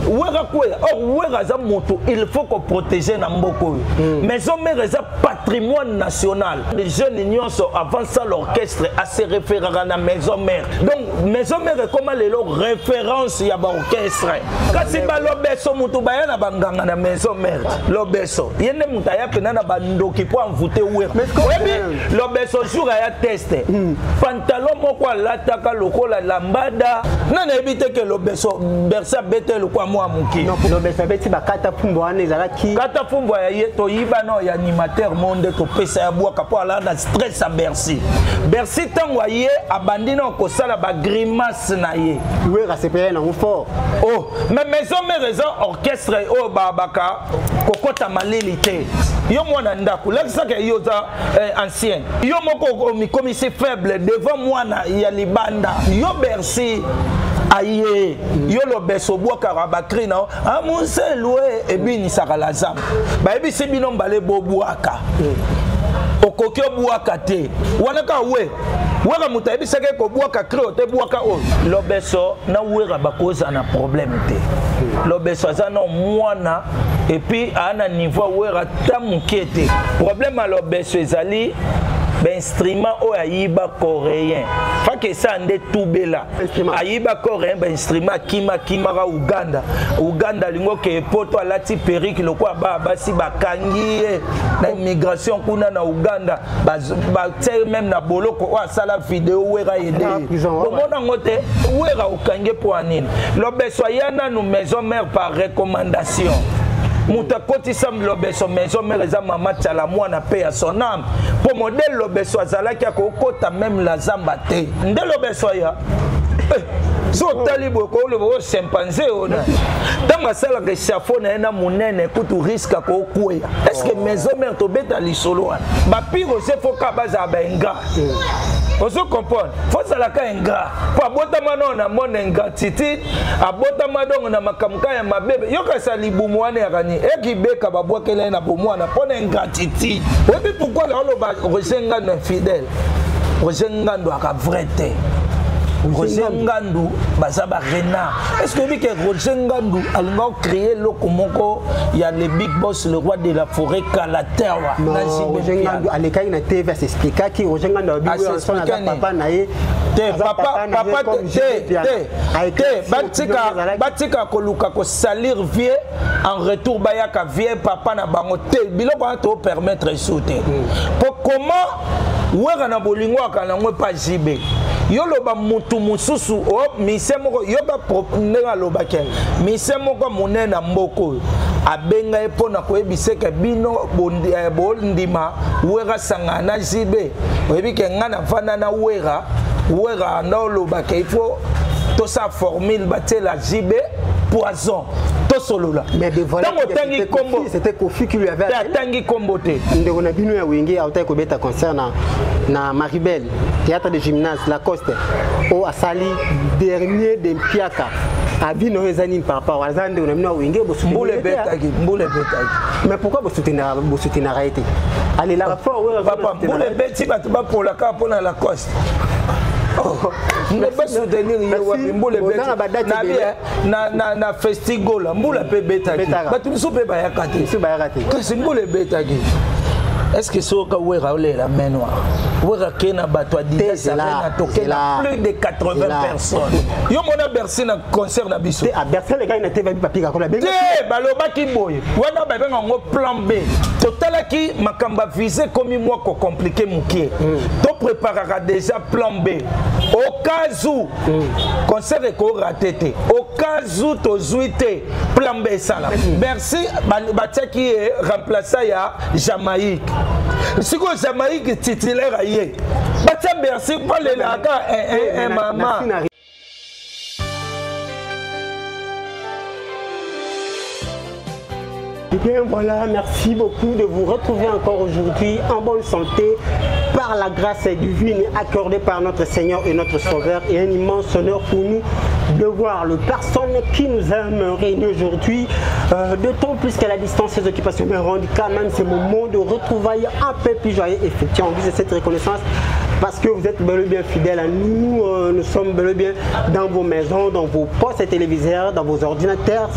Wera kweya. Or Wera aza moto, il faut ko protéger na mboka oyo. Maison mère eza patrimoine national. Les jeunes nyonso avant ça l'orchestre a se référera na maison mère. Donc maison mère ekoma lelo référence ya ba orchestre. Kasi ba lobeso moto baya na banganga na maison mère. Lobeso ye nde moto aya pena na bandoki mpo envoûter Wera. Oyebi lobeso jour aya test. Pantalon moko alataka lokola lambada. Nani ayebi te ke lobeso Bercy abeta ye lokola mwa moke. Lobeso abeti bakata pumbo wana ezalaki. Kata pumbo ya ye toyiba na ya animateur mo nde topesa ya bwaka mpo alaa na stress ya Bercy. Bercy ntango aye abandi na kosala ba grimace na ye. Wera asepelaki nango fort. Oh, mais maison mère eza orchestre oyo babaka kokota malili te. Yo mwana ndako lakisaka yo oza ancien. Yo moko omikomisi faible devant mwana ya libanda. Yo Bercy aye yo lobeso obwakaka bakri na amuselu ebinisaka la zamba bayebisi bino mbale bobwaka okoki obwaka te wana kaka we wera moto ayebisaki kobwaka kri te bwaka oyo lobeso na wera bakozala na problème te lobeso aza na mwana epuis aa na niveau wera ta moke te problème ya lobeso ezali bainstrument oyo ayiba coréen fake esa nde tubela ayiba coréen bainstrument akima akimaka uganda uganda alingi okeye poto alati perike lokola baa basi bakangi ye na immigration kuna na uganda batie meme na boloko oyo asala video wera yede omona yango te wera okangi mpo ya nini lobeso aya nanu maison mère par recommandation moto akotisa lobeso maison mère eza mama tiala mwana mpe ya son âme mpo modele lobeso azalaki akokota meme la zamba te nde lobeso aya eh, so otali boye koloba oyo chimpanze oyo na ntango asalaka echafo na ye na monene kutu riske akokweya est ce que maison mère tobeta lisolo wana bapire ose foka bazala baingrat ozo comprendre fozalaka ingrat mpo abotama nao na mone ingratitude abotama dongo na makambo kaka ya mabe yokasa libumu wana yaka nini ekibeka babwakela ye na bomwana mpo na ingratitude oyebi pourkui naoloba roger ngando infidèle roger ngando aka vrai te roger ngandu baza ba renard est ce que oyebi ke roger ngandu alinga ocréer eloko moko ya le big boss le roi de la forêt kala tewa na roger ngandu alekaki na tv asexplikaki roger ngandu alobi aza papa na ye te papa papa te te te batika batika koluka kosalir vie en retour bayaka vie papa na bango te biloko wana topermettre esu te po comment wera na bolingo aka nango epa JB yo loba mutu mosusu o oh, mise moko yoka ndenge alobaki mise moko monene na mboka oyo abenga ye mpo na koyebisa eke bino bondima wera sangana na JB oyebi ke ngai navanda na wera wera anda olobaka il faut tosala formule batiela JB poison tosolola ntango otangi kombo c'était Kofi qui lui avait atangi kombo te ndeko na bino ya wenge autaki kobeta concert na, na Maribel théâtre de gymnase Lacoste oyo asali dernier de mpiaka abi na oyo eza nini par rapport aza ndeko na bino ya wenge mbula ebetaki mbula ebetaki mais pourquoi bosoutenaka ye te alelaka fort papa mbula ebeti bato bapola kaka mpo na Lacoste basoutenir ye wapi mbula ebeti na festigola mbula mpe ebetaki bato mosusu mpe bayaka te kasi mbula ebetaki est ce que soki wera olela main noire wera ke na bato adidas arena toke na plus de 80 personnes yo mona bercy na concert na biso te balobaki boye wana babenga yango plan b totalaki makambo ya visa ekomi mwa kocomplike mokie topreparaka déjà plan b au cas où concert ekorate te au cas où tozwi te plan b esala bercy batiaki ye remplaçant ya jamaïque sikoyo jamaïque titulaire aye batia bercy mpo alelaka mama. Eh bien voilà, merci beaucoup de vous retrouver encore aujourd'hui en bonne santé par la grâce divine accordée par notre Seigneur et notre Sauveur, et un immense honneur pour nous de voir le personne qui nous aime réunis aujourd'hui, d'autant plus qu'à la distance ses occupations me rendent quand même ces moments de retrouvailles un peu plus joyeux et effectués en guise de cette reconnaissance. Parce que vous êtes bel et bien fidèles à nous. Nous sommes bel et bien dans vos maisons, dans vos postes téléviseurs, dans vos ordinateurs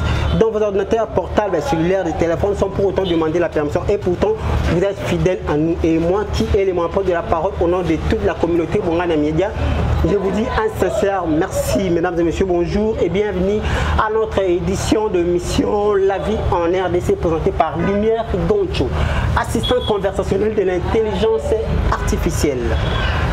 portables, cellulaires, des téléphones, sans pour autant demander la permission. Et pourtant, vous êtes fidèles à nous. Et moi qui ai les moyens de la parole au nom de toute la communauté Bongania Média, je vous dis un sincère merci, mesdames et messieurs, bonjour et bienvenue à notre édition de Mission La Vie en RDC présentée par Lumière Goncho, assistant conversationnel de l'intelligence artificielle.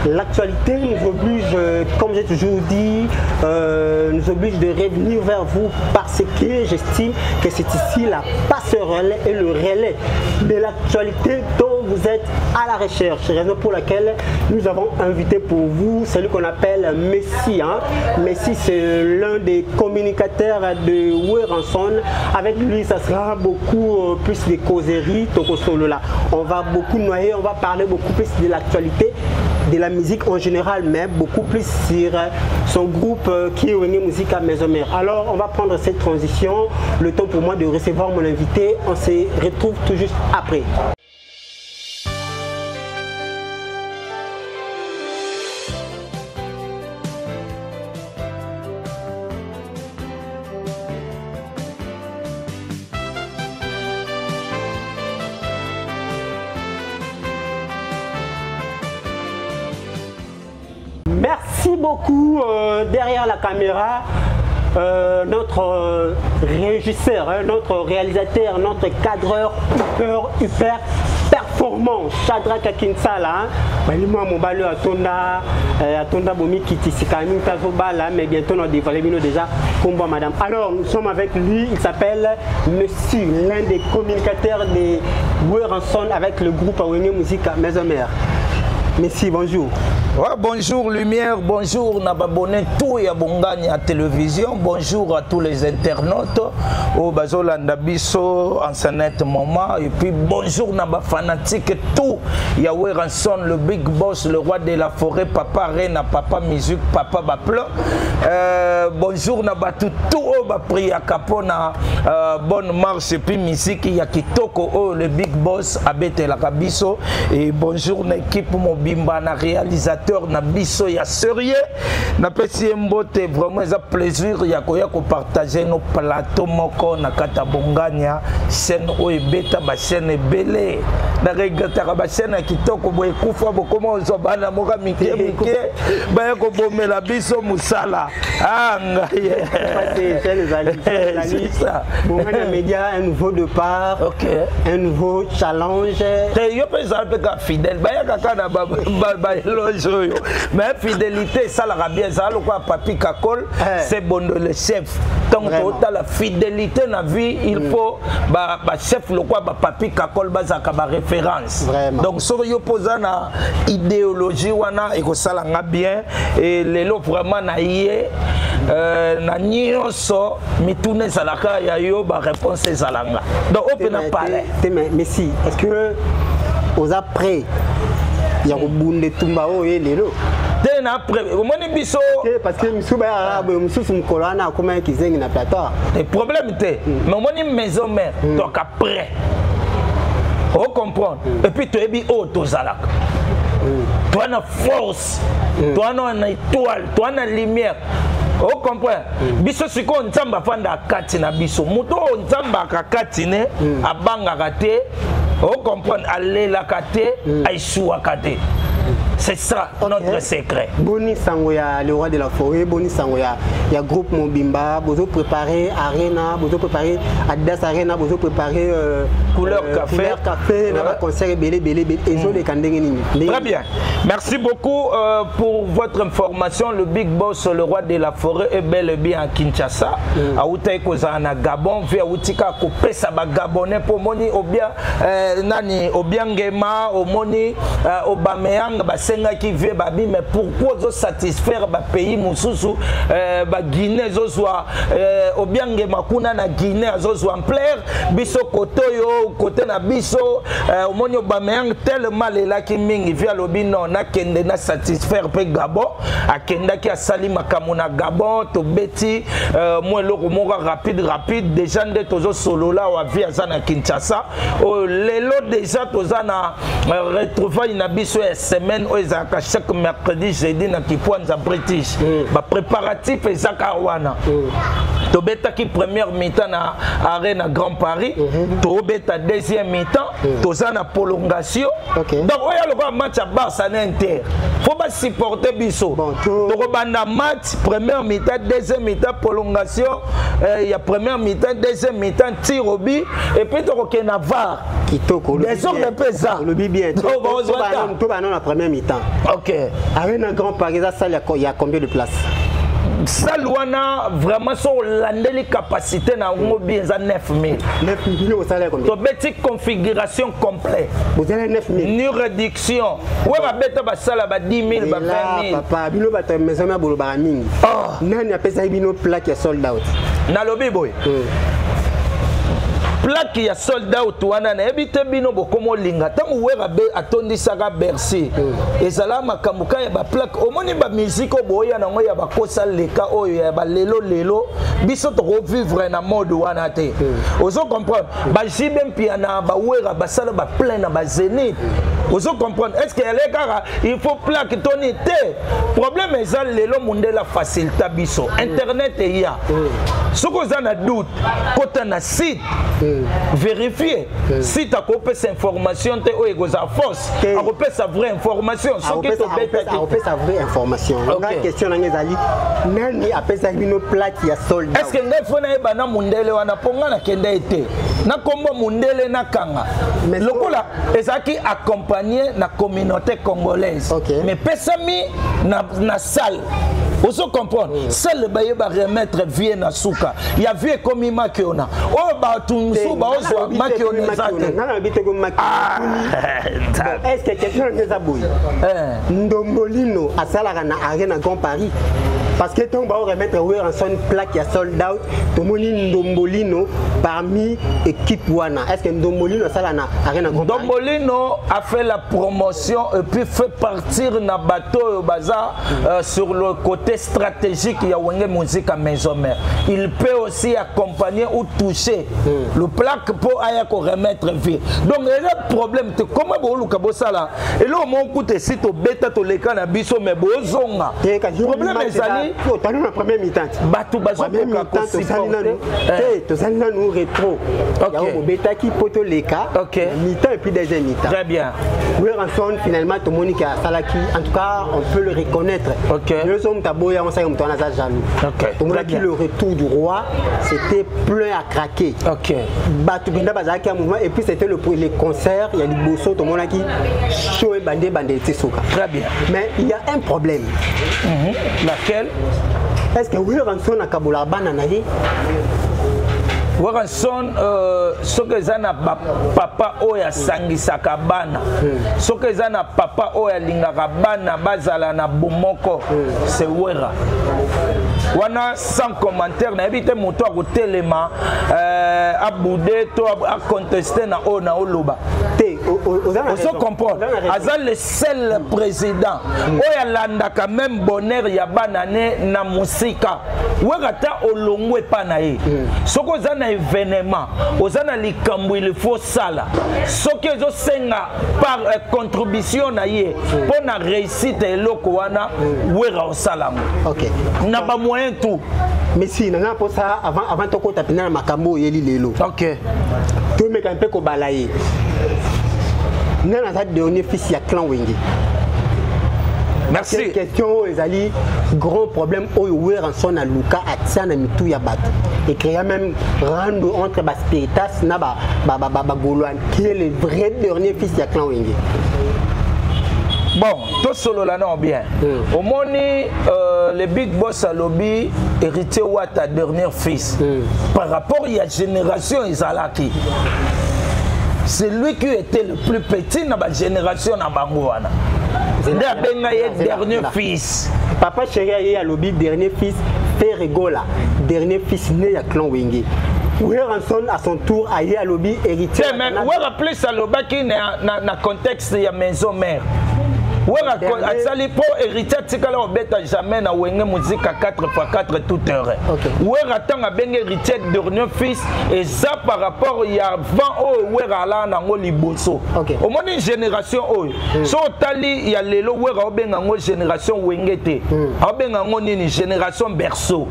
L'actualité nous oblige, comme j'ai toujours dit, nous oblige de revenir vers vous parce que j'estime que c'est ici la passerelle et le relais de l'actualité dont vous êtes à la recherche. Raison pour laquelle nous avons invité pour vous celui qu'on appelle Messi. Hein. Messi, c'est l'un des communicateurs de Werrason. Avec lui, ça sera beaucoup plus de causeries, tokosolola. On va beaucoup noyer, on va parler beaucoup plus de l'actualité, de la musique en général, mais beaucoup plus sur son groupe qui est Wenge Musica Maison Mère. Alors, on va prendre cette transition, le temps pour moi de recevoir mon invité. On se retrouve tout juste après. Merci beaucoup derrière la caméra, notre régisseur, hein, notre réalisateur, notre cadreur hyper performant, Shadrach Akinsala. Balima mobalo atonda atonda bomi kitisika mitazo bala, mais bientôt on dévoile bino déjà kombo madame. Alors nous sommes avec lui, il s'appelle Monsieur, l'un des communicateurs de Werrason avec le groupe Wenge Musica Maison Mère. Merci, bonjour. Ouais, bonjour Lumière, bonjour na babone tout ya Bongani à télévision, bonjour à tous les internautes au bazolanda biso en ce net moment, et puis bonjour na ba fanatique tout ya Werrason, le big boss, le roi de la forêt, papa Rena, papa musique, papa Baplo. Bonjour na batu tout au ba priya kapona bonne marche et puis musique ya kitoko oh, le big boss abetela kabiso, et bonjour na équipe mobimba na réalisateur na biso ya sérieux na pesi mbote, vraiment eza plaisir ya koya ko partager nos plateau moko na kata Bongania chaîne oyo ebeta ba chaîne ebele na regrettaka ba chaîne ya kitoko boye kufa bokoma ozwa bana moka mike mike baya kobomela biso mosala. Ah, ngai. C'est ça. Bongania Média, un nouveau départ, un nouveau challenge. Te yo mpe ezala mpe kaka fidèle, bayaka kaka na ba éloge oyo, mais fidélité esalaka bien, ezala lokola Papi Kakol, c'est Bondo le chef. Donc totala fidélité na vie, il faut ba chef lokola ba Papi Kakol bazalaka ba référence. Donc soki yo mpoza na idéologie wana ekosalanga bien, et lelo vraiment na ye na nyonso mituna ezalaka ya yo, ba réponse ezalanga. Donc oyo mpe na palais. Mais si, est-ce que oza prêt ya kobunda etumba oyo ye lelo? Te, na prêt, omoni biso. Te, parce que misusu bayaka boye, mosusu mokolo wana akomaki kizengi na plateau. Te, problème te, mais omoni Maison Mère toka prêt, ocomprendre, et puis toyebi oyo tozalaka, toa na force, toa na étoile, toa na lumière, ocomprendre. Biso sikoyo Nzambe afanda kati na biso, moto oyo Nzambe akakati ne abangaka te, ocomprendre, alelaka te, aisuwaka te. C'est ça notre secret. Boni sango ya le roi de la forêt, boni sango ya groupe Mobimba, bozo préparé Arena, bozo préparé Adidas Arena, bozo préparé Couleur Café. Couleur Café, na concert belé belé belé, ezo le kandenge nini. Très bien. Merci beaucoup pour votre information. Le big boss, le roi de la forêt est bel et bien à Kinshasa. Auta kozala na Gabon, via utika kopesa ba Gabonais po moni obia nani Obiangema, omoni Aubameyang ba sengaki vie babi, mais pourquoi zo satisfaire ba pays mosusu, ba Guinée zozwa Obiangema kuna na Guinée azozwa ampleur biso koto yo kote na biso, omoni Aubameyang tellement lelaki mingi via lobi non na kende na satisfaire pe Gabon, akendaki asali makambo na Gabon tobeti mo eloko moko rapide rapide déjà nde tozo solola wa vie aza na Kinshasa. Oyo lelo déjà toza na retrouvaille na biso ya semaine. semaine oyo ezalaka chaque mercredi, jeudi na Kipwanza British. Bapréparatif ezaka wana. Tobetaki première mi-temps na Arena Grand Paris, tobeta deuxième mi-temps, toza na prolongation. Donc oyo lokola match ya Barça na Inter, faut basupporter biso. Bon, Tokobanda match première mi-temps, deuxième mi-temps, prolongation ya première mi-temps, deuxième mi-temps, tir au but et puis tokokende na VAR. Kitoko. Désordre mpe eza. Olobi bien. Oh, bozwa ta. Tobana na première mi-temps. Ok. Arena Grand Paris eza salle ya combien de places? Salle wana, vraiment, so olandeli capacité na yango bien, eza 9000. 9000, osala ya combien? Tobeti configuration complet. Bozala 9000? Ni réduction. We babeta basala ba 10 000, ba 20 000. Papa, bino bato ya Maison Mère bolobaka mingi. Oh. Nani apesaki bino plaque ya sold out? Nalobi boye, plaque ya sold out wana, nayebi te. Bino bokoma olinga ntango Wera be atondisaka Bercy, ezala makambo ka ya baplaque. Omoni bamusique oyo boya nango ya bakosa leka oyo ya balelo lelo, biso tokovivre na mode wana te. Ozo comprendre? BaJB Mpiana, baWera basala baplein na baZénith. Ozo comprendre? Est ce que ele kaka il faut plaque toni te? Problème eza lelo, mondele afacilita biso, internet eya. Soki oza na doute, kota na site, vérifie site. Akopesa information te oyo ekozala fausse. Te. Akopesa vraie information soki tobetaki. Akopesa vraie information. Nga question nanga ezali: nani apesaki bino plaque ya sold Est ce que ngai faut nayeba na mondele wana? Mpo ngai nakenda ye te na nkombo mondele nakanga. Mais lokola ezalaki accompagné na communauté congolaise, mais pesami na salle, ozo comprendre? Salle bayeba remettre vie na suka ya vie ekomi makiona oyo bato mosusu baozwa makiona eza te. Nga nalobi te komi makiona. Est ce que question nanga eza boye: Ndombolino asalaka na Arena Grand Paris? Parce que ntango baoremettre Werrason plaque ya sold out, tomoni Ndombolino parmi équipe wana. Est ce que Ndombolino asala na Arena Grand Paris? Ndombolino a fait la promotion et puis fait partir na bateau oyo baza sur le côté stratégique ya Wenge Musica Maison Mère. Il peut aussi accompagner ou toucher le plaque mpo aya koremettre vie. Donc eza problème te. Comment booluka bosala eloko moko kuta esi tobeta, toleka na biso, mais bozonga? Problème ezali Otali na première mi-temps. Bato bazokoka kosupporter. Te, tozali nanu rétro yango bobetaki mpo toleka mi-temps et puis deuxième mi-temps. Très bien. Werrason finalement tomoni ke asalaki, en tout cas on peut le reconnaître. Nyonso moto aboya yango, saki moto wana aza jaloux. Tomonaki le retour du roi, c'était plein à craquer. Bato mpenza bazalaki ya mouvement et puis c'était les concerts ya liboso tomonaki show ebande ebande eti suka. Très bien. Mais il y a un problème. Laquelle? Est ce que Werrason akabolaka bana na ye? Werrason, soki eza na bapapa oyo asangisaka bana, soki eza na papa oyo alingaka bana bazala na bomoko, c'est Wera wana, sans commentaire. Nayebi te moto akotelema abude to aconteste na oyo na oloba. Te. Ozo comprendre? Aza le seul président oyo alandaka même bonheur ya bana ne na mosika. Wera, ta olongwe epa na ye, soki oza na événement, oza na likambo il faut sala, soki ezosenga par contribution na ye mpo na réussite eloko wana, Wera osala yango na bamoyen tout. Messi, nanga mposa avant tokota mpena na makambo oyeli lelo, tomeka mpe kobala ye. Nani aza dernier fils ya clan Wenge? Merci. Question oyo ezali grand problème oyo Werrason aluka atia na mitu ya bato, ecréa même rando entre baspiritas na bagaulois. Qui est le vrai dernier fils ya clan Wenge? Bon, tosolola nao bien. Omoni, le big boss alobi Héritier Wata dernier fils. Par rapport ya génération ezalaki, c'est lui qui était le plus petit na bagénération na bango wana, nde abenga ye dernier fils. Papa Chéri aye alobi dernier fils Ferre Gola, dernier fils né ya clan Wenge. Werrason à son tour aye alobi Héritier. Mais Wera plus alobaki na contexte ya Maison Mère. Wera asali mpo Héritier atikala kobeta jamais na Wenge Musica 4x4 tout terrain. Wera ntango abengi Héritier dernier fils, eza par rapport ya vent oyo Wera alaa nango liboso. Omoni génération oyo, so otali ya lelo, Wera obenga yango génération Wenge te, aobenga yango nini? Génération berceau.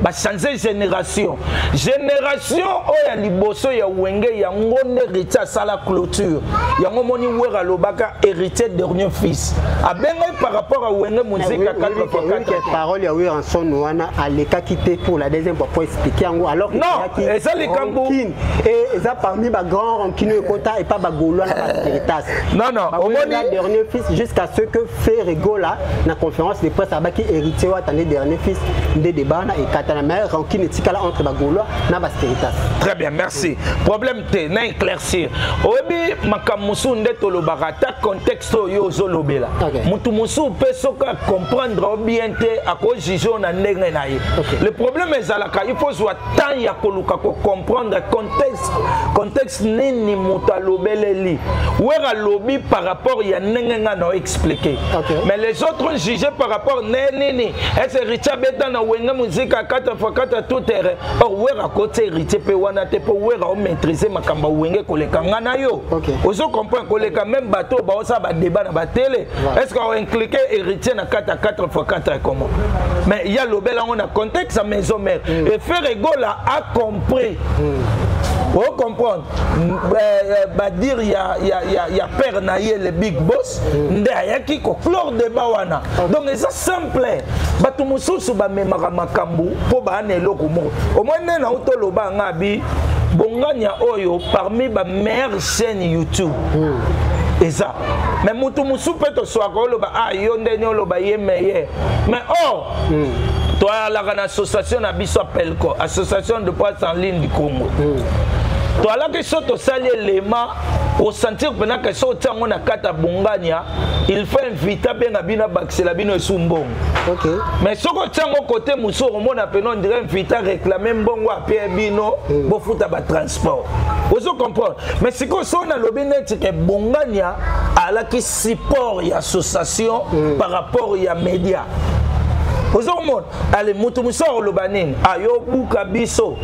Bachange génération. Génération oyo ya liboso ya Wenge, yango nde Héritier asala clôture. Yango moni Wera alobaka Héritier dernier fils, abengai par rapport à Wenge Musica 4x4. Parole ya Werrason wana alekaki te pour la deuxième fois pour expliquer yango, alors Non, eza likambo et eza parmi bagrand rancune ekota epa bagaulois na baspiritas. Non, omoni dernier fils jusqu'à ce que Ferre Gola na conférence de presse abaki Héritier Wata nde dernier fils, nde débat na ekatana, mais rancune etikala entre bagaulois na baspiritas. Très bien, merci. Problème te, na éclaircir. Oyebi makambo mosusu nde tolobaka, ata contexte oyo ozolobela, motu mosusu mpe soki acomprendre o bien te, akojuge oyo na ndenge na ye. Le problème ezalaka, il faut zwa temps ya koluka kocomprendre contexte. Contexte nini moto alobeleli? Wera alobi par rapport ya ndenge nga na oexpliquer, mais les autres ont jugé par rapport ne nini, ese Héritier abeta na Wenge Musica 4 x 4 tout terrain. Or Wera akoti Héritier mpe wana te, mpo Wera omaîtrise makambo ya Wenge koleka nga na yo. Ozo comprendre, koleka même bato oyo baosala badébat na batele. Est ce que oimpliqué Héritier na kati ya 4 x 4, comment? Mais ya lobela yango na contexte ya Maison Mère et Ferre Gola a compris. Ocomprendre badire ya père na ye, le big boss, nde ayaki koclore débat wana. Donc eza simple. Bato mosusu bamemaka makambo mpo baa na eloko moko. Omoi nde na utoloba nga abi bongania oyo parmi bameilleure chaîne YouTube eza, mais motu mosusu mpe toswaka oloba: ah, yo ndeni oloba ye meilleur. Mais or toalaka na association na biso Apelco, Association de presse en ligne du Congo. Toalaki so tosali elema osentir mpena ke so otia yango na kati ya bongania, il faut inviter, abenga bino, abakisela bino esu mbongo. Mais soki otia yango kote mosusu, okomona pena on dirait invité réclame mbongo apie bino, bofuta batransport. Ozo comprendre? Mais sikoyo so nalobi neti ke bongania alaki support ya association par rapport ya média, ozomona ale moto mosusu akoloba nini? Ayobuka biso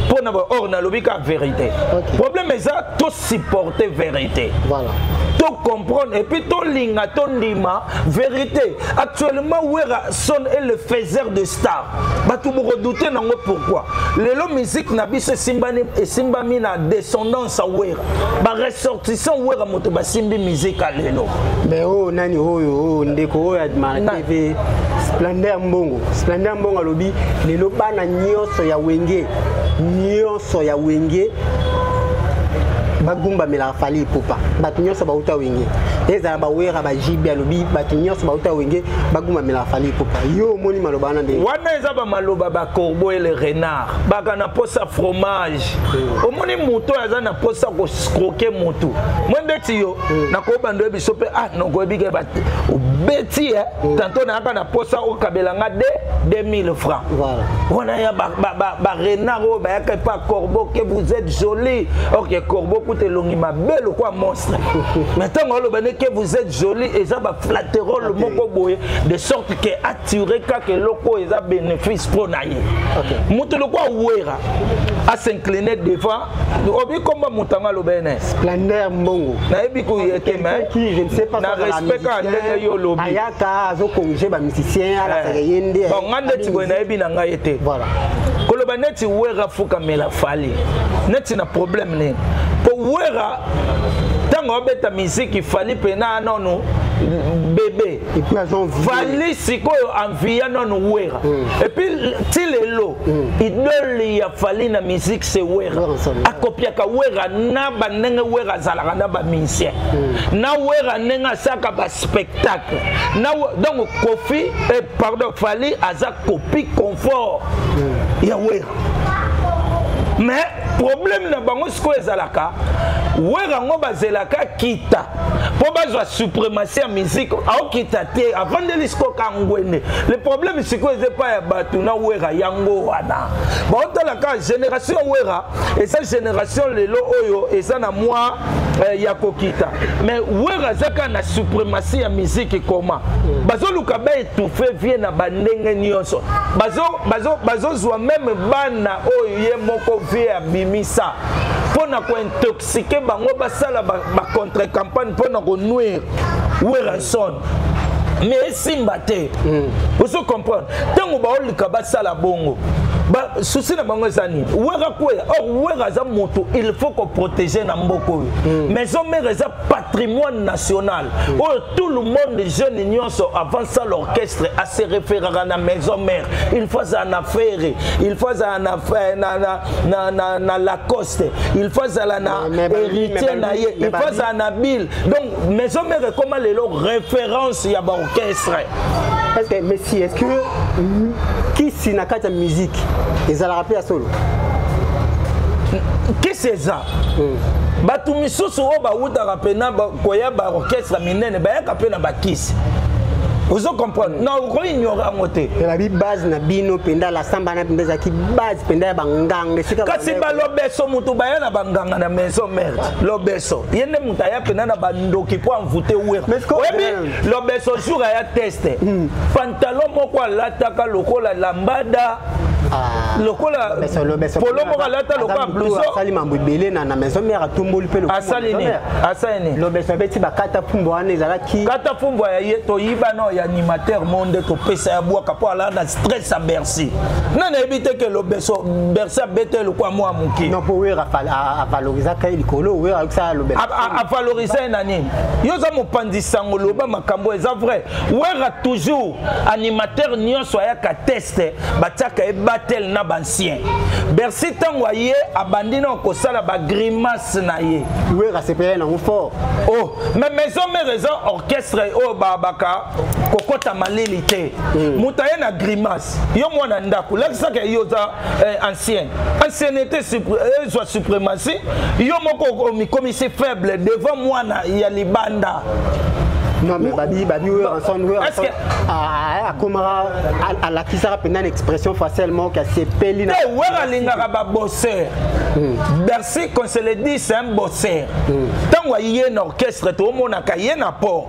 mpo na or nalobi ka vérité. Problème eza tosupporter vérité, to comprendre et puis tolinga, tondima vérité. Actuellement Werrason est le faiseur de star. Bato bokodouter nango pourquoi? Lelo musique na biso esimbami na descendance ya Wera, baressortissant Wera moto basimbi musique ya lelo. Mais oyo nani oyo ndeko oyo adimaka na TV, Splendeur Mbongo? Splendeur Mbongo alobi lelo bana nyonso ya Wenge, nyonso ya Wenge bagumbamelaka Fally Ipupa. Bato nyonso bauta Wenge, ezala bawera, bajibi, alobi bato nyonso bauta Wenge bagumbamelaka Fally Ipupa. Yo omoni maloba wana ndenge? Wana eza bamaloba bacorbeau et le renard baka na posa fromage. Omoni moto oyo aza na posa kocroquer motu mo ndeti yo, nakobanda oyebi so mpe ah nakoyebi ke obeti ye tantôt nayaka na posa okabelanga de 2000 francs. Wana ya barenard oyo bayaka epa corbeau que vous êtes joli. Ok, corbeau kuta elongi mabe lokwa monstre, mais ntango aloba ne que vous êtes joli, eza baflatterole moko boye, de sorte ke atire kaka eloko oyo eza bénéfice mpo na ye. Moto lokwa Wera as'incline devant obi komba moto yango aloba ye ne Splendeur Mbongo. Nayebi koye te, mais je ne sais pas. Na respect kaka ndenge yo olobi. Ayaka azocorriger bamusicien, alasaka ye nde. Bon, nga ndeti boye nayebi na ngai ye te. Koloba neti Wera fukamela Fally, neti na problème nini? Po Wera ntango abeta miziki, Fally mpena nanu bébé. Fally sikoyo envia nanu Wera. Et puis ti lelo idole ya Fally na musique c'est Wera. Akopiaka Wera na bandenge Wera azalaka na bamusicien na Wera, ndenge asalaka baspectacle na. Donc Kofi, eh, pardon, Fally aza copie conforme ya Wera, mais Problème na bango sikoyo ezalaka Wera yango bazelaka kita mpo bazwa suprématie ya musique, aokita te, avandeli sikoyo ka ngwende. Le problème sikoyo eza epai ya bato na Wera. Yango wana baotala kaka génération Wera eza génération lelo oyo eza na mwa ya kokita, mais Wera aza kaka na suprématie ya musique. Koma bazoluka baétouffe vie na bandenge nyonso, bazozwa même bana oyo ye moko vie abimisa mpo na kointoxiquer bango, basala bacontre campagne mpo na konuire Werrason, mais esimba te. Ozo comprendre? Ntango baoluka basala bongo, souci na bango eza nini? Wera kweya. Or Wera aza moto il faut koprotéger na mboka oyo. Maison Mère eza patrimoine national oyo tout le monde, jeune nyonso avant ça l'orchestre ase référera na Maison Mère. Il faut azala na Ferre, il faut azala na Lacoste, il faut azala na Héritier na ye, il faut azala na Bill. Donc Maison Mère ekoma lelo référence ya baorchestre. Est-ce que Messi, est-ce que kisi na kati ya musique ezalaka mpe ya solo? Kisi eza. Bato misusu oyo bawutaka mpena koya baorchestre minene bayaka mpe na bakisi. Ozo comprendre? Na okoignore yango te. Babi base na bino mpenza, la samba na mpenza ezalaki base mpenza ya banganga esika. Kasi balobeso moto baya na banganga na Maison Mère. Lobeso ye nde moto aya mpena na bandoki mpo amvute Wera. Oyebi, lobeso jour aya test, pantalon moko alataka lokola lambada, lokola polo moko alata lokola blouson. Asali mambo ebele na Maison Mère, atomboli mpe. Asali nini? Asali nini? Lobeso abeti bakata pumbo wana ezalaki. Kata pumbo ya ye toyiba no ya animateur mo nde topesa ya bwaka mpo alaa na stress ya Bercy. Nani ayebi te ke lobeso Bercy abete lokwa mwa moke? Non, mpo Wera avalorisaka ye likolo. Wera ayokisaka lobeso. Avalorize ye na nini? Yo oza mopanzi sango, loba makambo eza vrai. Wera toujours animateur nyonso ayaka test, batiaka ye batel na bancien. Bercy ntango aye abandi na kosala bagrimace na ye. Wera asepelai nango fort. Oh, mais Maison Mère eza orchestre oyo babaka kokɔta malili te. Moto aye na grimace, yo mwana ndako lakisaka yo oza ancien. Ancienneté ezwa suprématie, yo moko omikomisi faible devant mwana ya libanda. Non, mais babi Werrason, Werrason akomaka alakisaka mpenza na expression faciale moko asepeli. Na Wera alingaka babosseur. Bercy, qu'on se le dit, c'est un bosseur. Ntango aye na orchestre, tomonaka ye na port.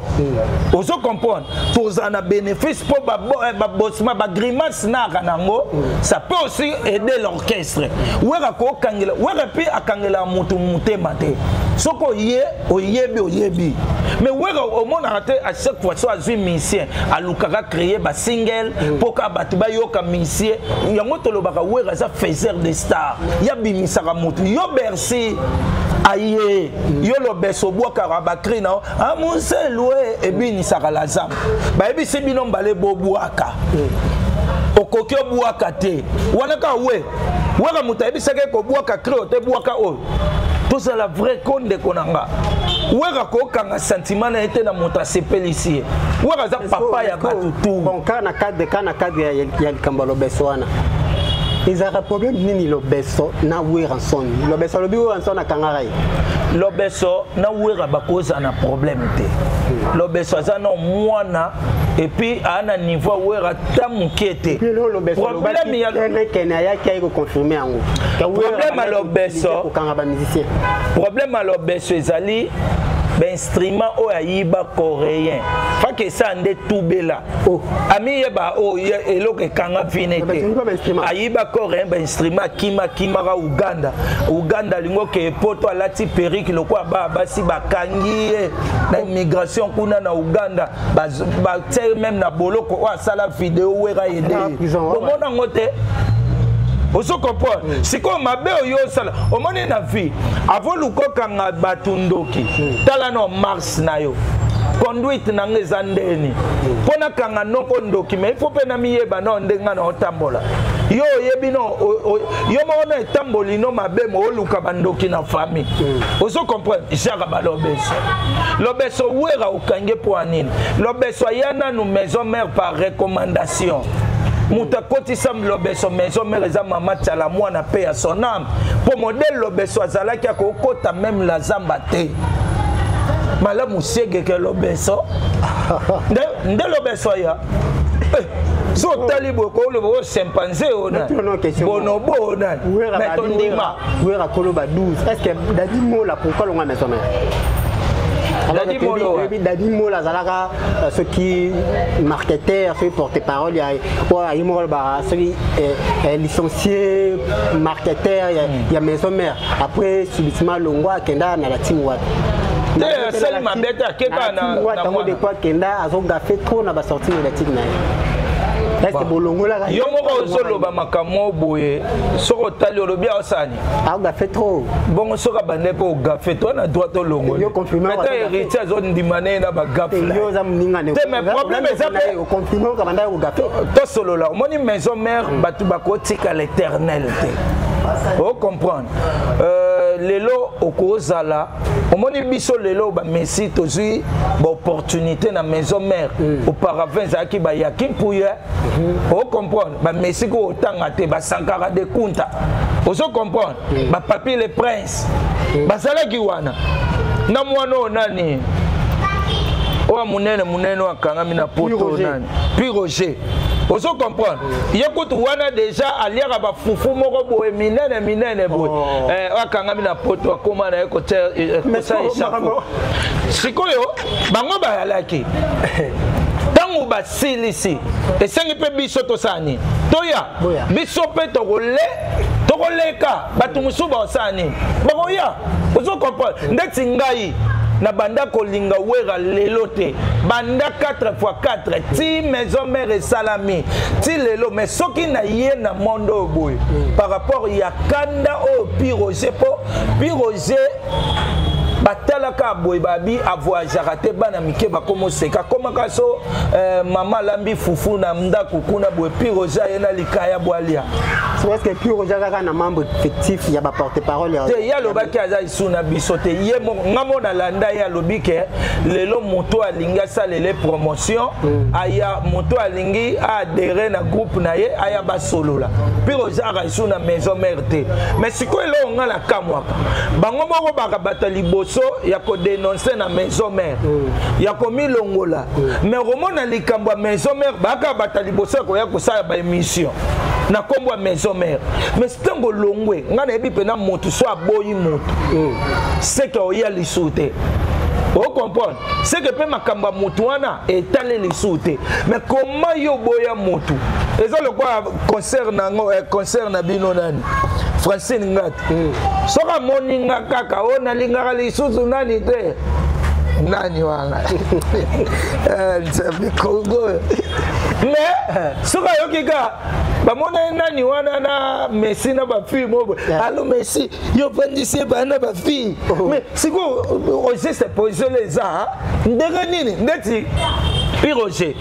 Ozo comprendre? Tozala na bénéfice mpo babossement, bagrimace naka nango, ça peut aussi aider l'orchestre. Wera kokangela, Wera mpe akangela motu motema te. Soki oye, oyebi, oyebi. Mais Wera omonaka te, à chaque fois so azwi musicien, alukaka créer basingle mpo kaka bato bayoka musicien yango. Tolobaka Wera aza faiseur de star, yabimisaka motu. Yo Bercy aye, yo lobeso obwakaka bacri na yo amuselue ebinisaka la zamba. Bayebisi bino mbale bobwaka, okoki obwaka te. Wana kaka we Wera moto ayebisaki kobwaka cri te, bwaka oyo. Tozala vrai ko, ndeko na nga. Wera kokanga sentiment na ye te na moto asepelisi ye. Wera aza papa ya bato tu. Bon, kaka na cadre ya likambo ya lobeso wana, ezalaka problème nini lobeso na Werrason? Lobeso alobi Werrason akangaka ye. Lobeso na Wera bakozala na problème te. Lobeso aza na mwana et puis aa na niveau Wera ta moke te. Problème ya kene ayaki ayi koconfirme yango. Problème ya lobeso, kokanga bamusicien. Problème ya lobeso ezali bainstrument oyo ayiba coréen faki esa nde tubela. Oh. Amiyeba oyo eloko ekanga fine te. Ayiba coréen bainstrument, akima, akimaka Uganda. Uganda alingi okeye Poto, alati perruque lokola baa basi, bakangi ye na immigration kuna na Uganda, batie même na boloko. Oyo asala video Wera yede, omona yango te. Ozo comprendre? Sikoyo mabe oyo osala, omoni na vie avoluka okanga bato ndoki. Tala no mars na yo, conduite na nga eza ndeni mpo nakanga noko ndoki, mais il faut mpe namiyeba no ndenge nga na otambola. Yo oyebi no yo moko na etamboli no mabe, mo oluka bandoki na famille. Ozo comprendre? Jaka balobeso, lobeso Wera okangi mpo ya nini? Lobeso aya nanu Maison Mère par recommandation. Moto akotisa Lobeso maison mère eza mama Tshala Mwana, pe ya son âme. Mpo modèle Lobeso azalaki, akokota même la zamba te. Malamu siegeke Lobeso nde Lobeso aya. So otali boye, koloba oyo chimpanzé oyo nani, bonobo oyo nani, mais tondima. Wera koloba 12. Est ce que Dadi Mola, pourquoi longa maison mère? Dadi Mola. Dadi Mola azalaka soki marketeur, soki porte parole ya oyo ayi moko alobaka, soki licencié marketeur ya maison mère. Après, subitement longwa, akenda na la team wapi? Te, asali mabe te, akeka na Tango de quoi akenda, azogafe trop na basortie médiatique na ye. Est ce que bolongolaka? Yo moko ozoloba makambo boye, soki otali, olobi aosani. Aogafe trop. Bongo soki abande mpe ogafe to na droit tolongoli ata Héritier azondima ne na bagafe. Yo oza moninga. Te, mais problème eza mpe oconfirme okabanda kogafe. Tosolola, omoni maison mère, bato bakotika l'éternel te, ocomprendre? Lelo okozala, omoni biso lelo bamessi tozwi baopportunité na maison mère. Auparavant ezalaki bayaki mpuye, ocomprendre? Bamessi ko otanga te, basankara de Kunta, ozo comprendre? Bapapi le Prince bazalaki wana na mwana oyo nani, oyo monene monene oyo akangami na poto, nani, Puis Roger, ozo comprendre? Ye kutu wana déjà aliaka bafufu moko boye minene minene boye. Oyo akangami na poto, akóma na ye kotia kosala échafaud. Sikoyo bango bayalaki, ntango basilisi, esengi mpe biso tosala nini? Toya biso mpe tokole, tokoleka. Bato mosusu bakosala nini? Bakoya, ozo comprendre? Ndeti ngai na banda kolinga Wera lelo te, banda 4 x 4 ti maison mère esalami ti lelo. Mais soki na ye na monde oyo boye, par rapport ya kanda oyo Pi Roger, mpo Pi Roger batalaka boye, babi avoyageaka te, bana mike bakoma oseka, akomaka so mama alambi fufu na ndako kuna boye, Pi Roger aye na likaya bwalia. Est-ce que Pi Roger kaka na membre effectif ya baporte parole ya Te, ye alobaki aza lisu na biso te. Ye moko, nga mo nalanda ye, alobi ke lelo moto alingi asalele promotion, aya. Moto alingi aadhérer na groupe na ye, aya basolola. Pi Roger aka lisu na maison mère te. Mais sikoyo eloko nga na kamwaka, bango moko baka bato ya liboso ya kodénoncer na maison mère, ya komilongola. Mais komona likambo ya maison mère, baka bato ya liboso ya koya kosala baémission na nkombo ya maison mère. Mais ntango longwe, ngai nayebi mpena motu so aboyi motu, seke oya lisusu te, ocomprendre? Seke mpe makambo ya motu wana etali lisusu te. Mais koma yo boya motu, eza lokola concert nango, concert na bino nani, Francine Ngati. Soki amoni nga kaka oyo nalingaka lisusu nani te, nani wana, Nzambe Kongo. Mais soki ayoki ka bamona ye nani wana na Messi na bafille moko, alo Messi, yo vandisi ye baya na bafille. Mais sikoyo Roger se positionne eza ndenge nini? Ndeti Pi Roger,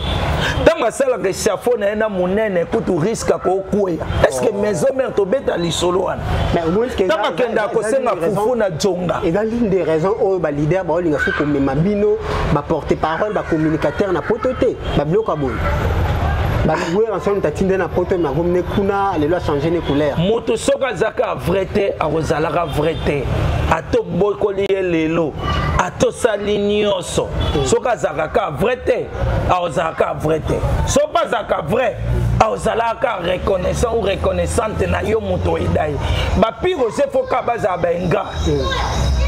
ntango asalaka échafaud na ye na monene, kutu risque akokweya. Est ce que maison mère tobeta lisolo wana? Ntango akendaka kosenga fufu na jonga. Eza l'une des raisons oyo baleader baolinga soki komema bino baporte parole, bacommunicateur na poto te. Babiloko ya boye, balouer ensemble, tatinde na poto, nakomi ne kuna lelo achange ne couleur. Moto soki azalaka vrai te, akozalaka vrai te. Ata obokoli ye lelo, ata osali nyonso, soki azalaka kaka vrai te, akozalaka vrai te. Soki mpe azalaka vrai, akozalaka reconnaissant ou reconnaissante na yo moto oyeda ye. Bapi Roger, faut kaka bazala baingrat,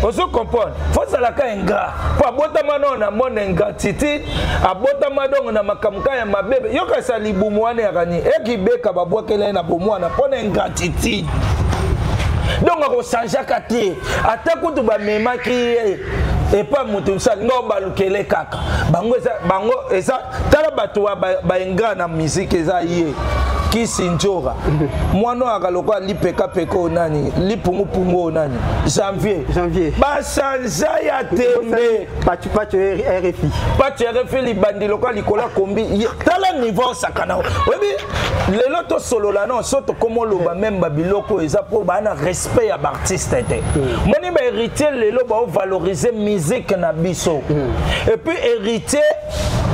ozo comprendre? Faut azalaka ingrat mpo abotama nao na monde ingratitude, abotama dongo na makambo kaka ya mabe. Yokasa libumu wana yaka nini, ekibeka babwakela ye na bomwana mpo na ingratitude. Donc akochangeaka te. Ata kutu bamemaki ye epa moto mosusu alingi obalukele kaka bango, eza bango, eza tala bato baingrat na musique, eza ye Kisi Njora, mwana oyo aka lokola lipekapeka oyo nani, lipungupungu oyo nani, Janvier. Janvier. Bachangea ya tembe. Pachu RFI. Pachu RFI, libandi lokola likolo ya kombi. Tala niveau osakana. Oyebi lelo tosolola no so tokóma oloba même babiloko oyo eza mpo baa na respect ya baartiste te. Moni bahéritier lelo baovaloriser musique na biso. Et puis Héritier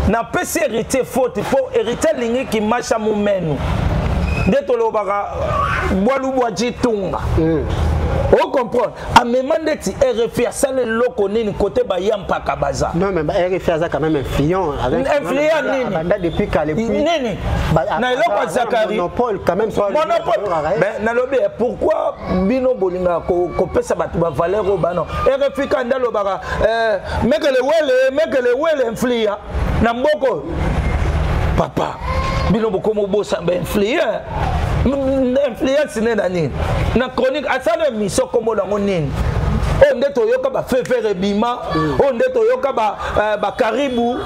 Napesi Héritier faute mpo Héritier alingi kimasha mumenu nde tolobaka bwalu bwa jitunga. Ocomprendre, amema ndeti RFI asala eloko nini kote bayampaka baza. Non, mais RFI aza quand même influent. Influent nini? Banda depuis kale. Nini na eloko ya Zakari? Monopole quand même. Monopole. Ben nalobi, pourquoi bino bolingaka kopesa bato bavaleur oyo bano RFI ka nde alobaka mekele wele mekele wele influent na mboka oyo? Papa, bino bokoma obosa bainfluent. Influence nde na nini? Na chronique asala émission, kombo nango nini? Oyo nde toyoka bafefere ebima, oyo nde toyoka bakaribu.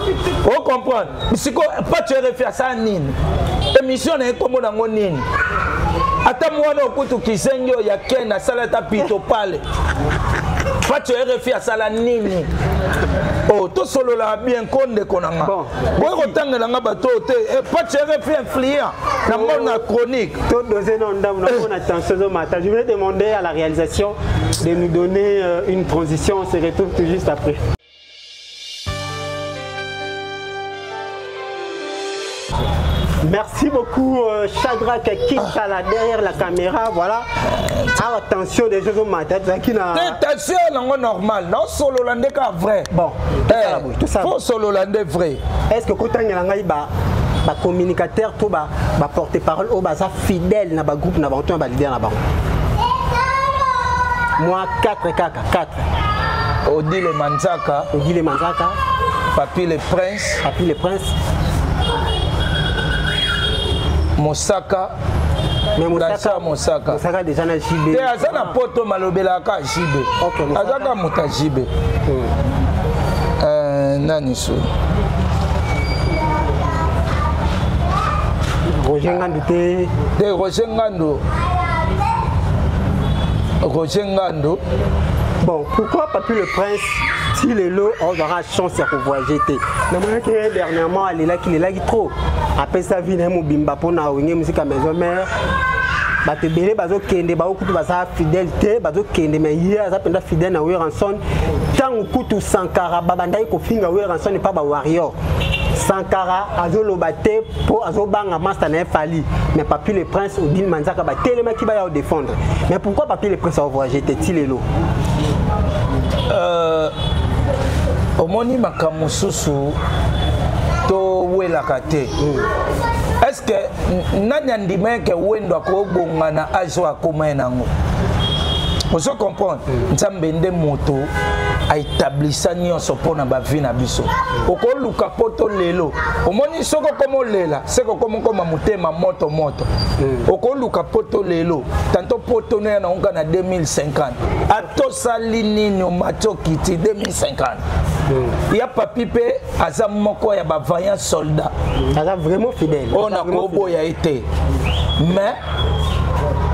Ocomprendre siko Pacho RFI asala nini? Émission na ye kombo nango nini? Ata mwana okutu kizengi oyo ya Ken asala ata pito pale. Pacho RFI asala nini? Oh, tosolola bien ko, ndeko na nga. Boye kotangela nga bato oyo te. Pacho RFI influent na monde na chronique. Todose na ndambo na mpona tension ezomata. Je vais demander à la réalisation de nous donner une transition. On se retrouve tout juste après. Merci beaucoup, Shadrach Kinkala derrière la caméra. Voilà. Ah, attention, des choses au matin. Te, tension nango normal, naosolola nde ka vrai. Bon, tout ça. Faut solola nde vrai. Est-ce que kotangela ngai ba ba communicateur to ba ba porte-parole oyo baza fidèle na ba groupe na bango to na ba leader na bango? Moi 4 kaka, 4. Odile Manzaka. Odile Manzaka. Papi le Prince. Papi le Prince. Mosaka. Mais Mosaka, Mosaka. Mosaka déjà na JB. Te, aza na poto, malobelaka JB. Okay, aza kaka moto ya JB. Nani so? Roger Ngandu te? Te, Roger Ngandu. Roger Ngandu. Bon, pourquoi Papi le Prince, si lelo ozwaka chance ya kovoyage te? Namonaki dernièrement alelaki, lelaki trop, apesa vie na ye mobimba mpona Wenge Musica Maison Mère. Bato ebele bazokende, bango kutu baza fidèle te, bazokende, mais ye aza mpenza fidèle na Werrason. Ntango kutu Sankara babandaki kofinga Werrason epa bawarrior, Sankara azoloba te mpo azobanga master na ye Fally, mais Papi le Prince, Odile Manzaka batelemaki baya odéfendre. Mais pourquoi Papi le Prince avoyage te ti lelo? Omoni, makambo mosusu towelaka te. Est ce que nani andima eke Wendo akobonga na age oyo akóma ye nango? Ozo comprendre? Nzambe nde moto aetablisa nyonso mpo na bavie na biso. Okoluka poto lelo, omoni, soki okoma olela, seke okoma okoma motema moto moto. Okoluka poto lelo, tanto poto no ya nango na 2050, atosali nini, omati okiti 2050. Ya Papi mpe aza moko ya bavaillant soldat. Aza vraiment fidèle. Oyo nakoboya ye te, mais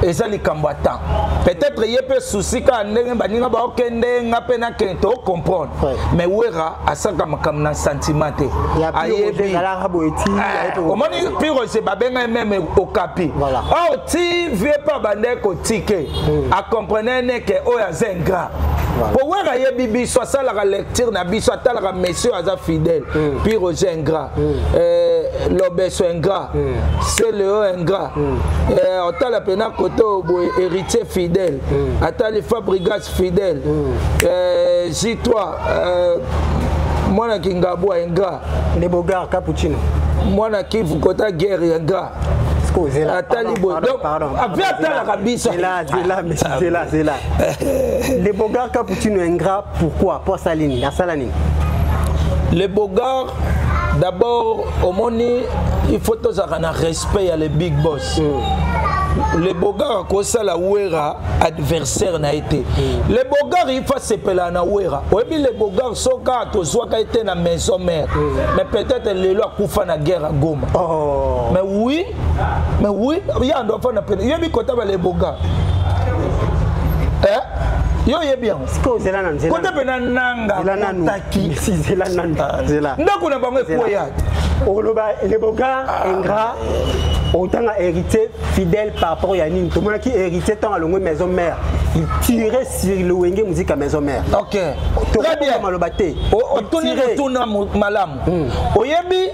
eza likambo ya temps. Peut-être ye mpe susi kaka ndenge baninga baokende, nga mpe nakende, tocomprendre. Mais Wera asalaka makambo na sentiment te, ayebi. Omoni, Pirose babengai même Okapi or ti vie mpe abandaki kotike, acomprene neke oyo aza ingrat, po Wera ayebi biso, asalaka lecture na biso, atalaka monsieur aza fidèle. Piroge ingrat, Lobeso ingrat, Celeo ingrat, otala mpena kote oyo boye, Héritier fidèle, atali Fabrigas fidèle, J3, mwana Kingabwa ingrat. Le Bogar Cappuccino. Mwana Kivu kota guerre ingrat. Atali boye, donc avi atalaka biso. Zela, zela, zela. Le Bogar Cappuccino ingrat, pourquoi? Po asala nini? Asala nini? Le Bogar, d'abord omoni, il faut tozalaka na respect ya le big boss. Le Bogar akosala Wera adversaire na ye te. Le Bogar, il faut asepela na Wera. Oyebi, le Bogar, soka tozwaka ye te na Maison Mère, mais peut-être lelo akufa na guerre ya Goma. Oh. Mais oui, mais oui, ya ndo afanda pene. Yebi kota ba le Bogar, eh? Yo oyebi yango. Kote mpe nanga kotaki ndako na bango ekweya. Oloba le Bogar ingrat. Otanga Héritier fidèle par rapport ya nini? Tomonaki Héritier ntango alongwe Maison Mère, il tirait sur le Wenge Musique à Maison Mère. Ok, très bien. Maloba te. Otuni motuna malamu. Oyebi,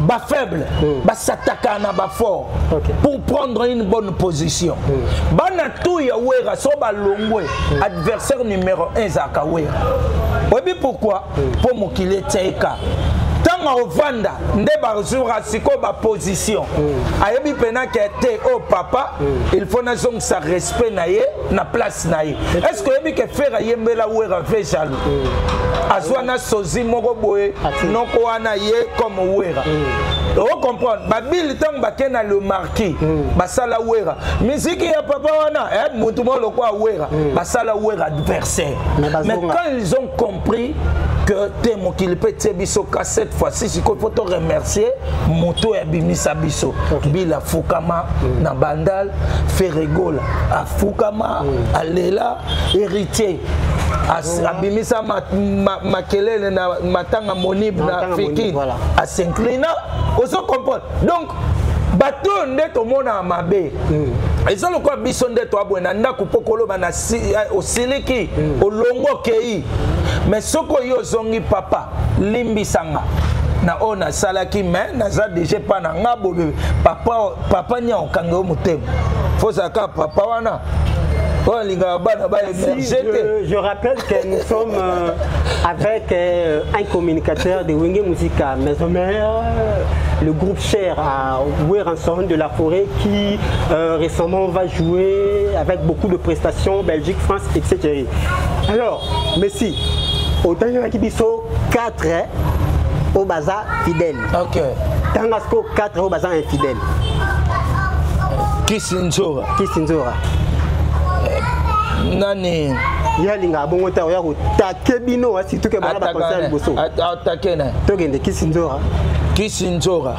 bafaible basataka na bafort pour prendre une bonne position. Bana tu ya Wera, so balongwe, adversaire numéro 1 ezalaka Wera. Oyebi pourquoi? Mpo mokili etiaeka ntango ovanda nde bazwaka sikoyo baposition. Ayebi mpena ke te, oyo papa, il faut nazongisa respect na ye na place na ye. Est ce que oyebi ke Ferre ayembela Wera ve jaloux, azwa na sozi moko boye noko wana ye comme Wera? Ocomprendre babili ntango bakei na Le Marquis, basala Wera miziki ya papa wana, mutu moko lokola Wera, basala Wera adversaire. Mais quand ils ont compris que te, mokili mpe tie biso ka, cette fois-ci sikoyo faut to remercier moto oyo abimisa biso. Bila afukama na Bandal, Ferre Gola afukama, alela. Héritier abimisa makelele na matanga Monib na Fikin, as'inclina. Ozo comprendre? Donc bato oyo nde tomonaka mabe, eza lokola biso nde toaboye na ndako mpo koloba na osiliki, olongo, okei. Mais soki oyo ozongi, papa, limbisanga na oyo nasalaki, mais naza déjà epa na nga boye. Papa, papa nia okanga yo motema, fozala kaka papa wana oyo alingaka bana baémerge te. Je rappelle que nous sommes avec un communicateur de Wenge Musica Maison Mère, le groupe cher à Werrason de la Forêt qui récemment va jouer avec beaucoup de prestations, Belgique, France, etc. Alors, Messi, autant il y a 4 oyo baza fidèle. Tanga siko 4 oyo baza infidèle. Kisi Nzora. Kisi Nzora. Nani? Ye alingaka bongo te, oya kotake bino, surtout ke bana baconcert liboso. Atake na Tokende, Kisi Nzora. Kisi Nzora,